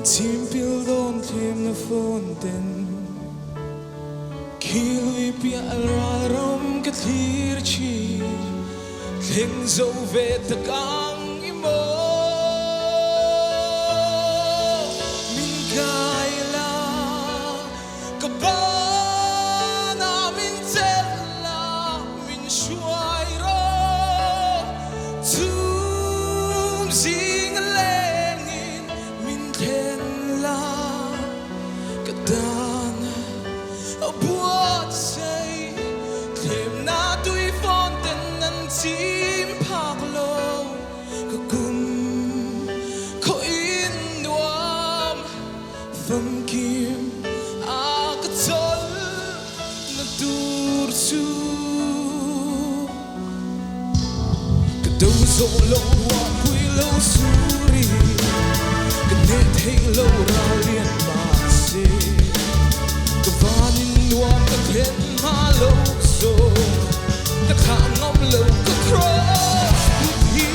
Chim pil dawn thlemna fawn ten Khi lui piah al ral ram ka thlir thin Thleng zo ve tak ang i maw Min kai la ka banah min chelh la min hruai rawh Chhum zing a lengin min thlen la ka dan a buatsaih Thlemna tui fawn ten an chim phak lo ka kum khaw in nuam famkim a ka chawlh na tur chu Ka do zawh lo ruahpui lo suri Ka hneh theih lo ral lian mahse Ka vanin nuam ka then hma lo zawh Ka thlah ngam lo ka cross put hi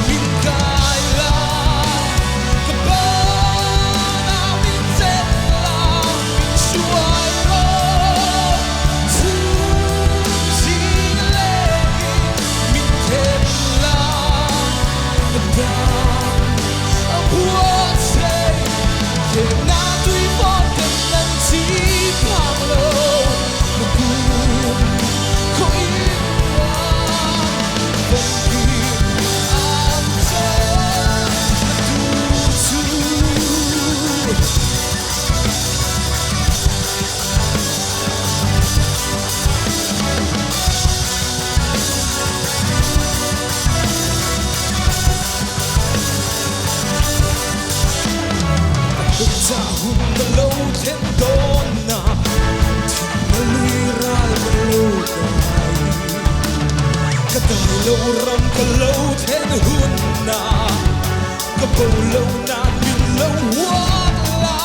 Min kai la ka banah min chelh la min hruai rawh Chhum zing lengin min then la ka dan a buatsaih Thlemna tui fawm ten an chim phak lo ka kum khaw in nuam famkim ang chawlh na tur chu. Ka hun ka lo thlen dawn na Thihna lui ral ka lo kai Ka dai lo ram ka lo thlen hun na Ka bo lo nan min lo huat la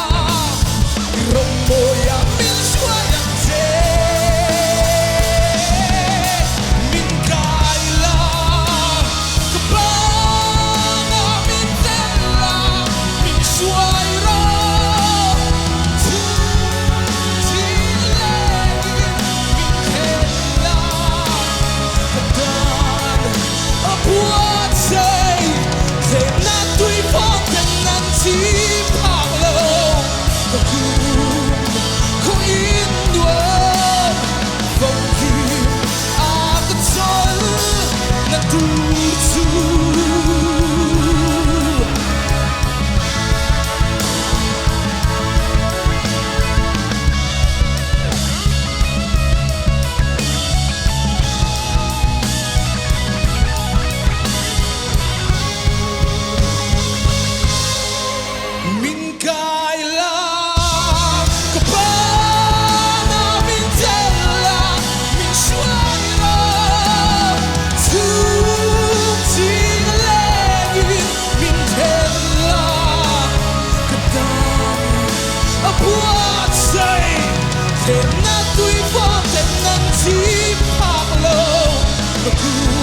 I rawngbawi ah min hruai ang che Min kai la ka bang ah min tel la min hruai rawh Chhung chin lengin min then la ka dan a buatsaih Thlemna tui fawng ten an chim phak lo ka kum khaw in nuam famkim a ka chawlh na tur chu. Min kai la ka banah min tel la min hruai rawh Chhung ching lengin min then la ka dan a buatsaih Thlemna tui fawm ten an chim phak lo ka kum.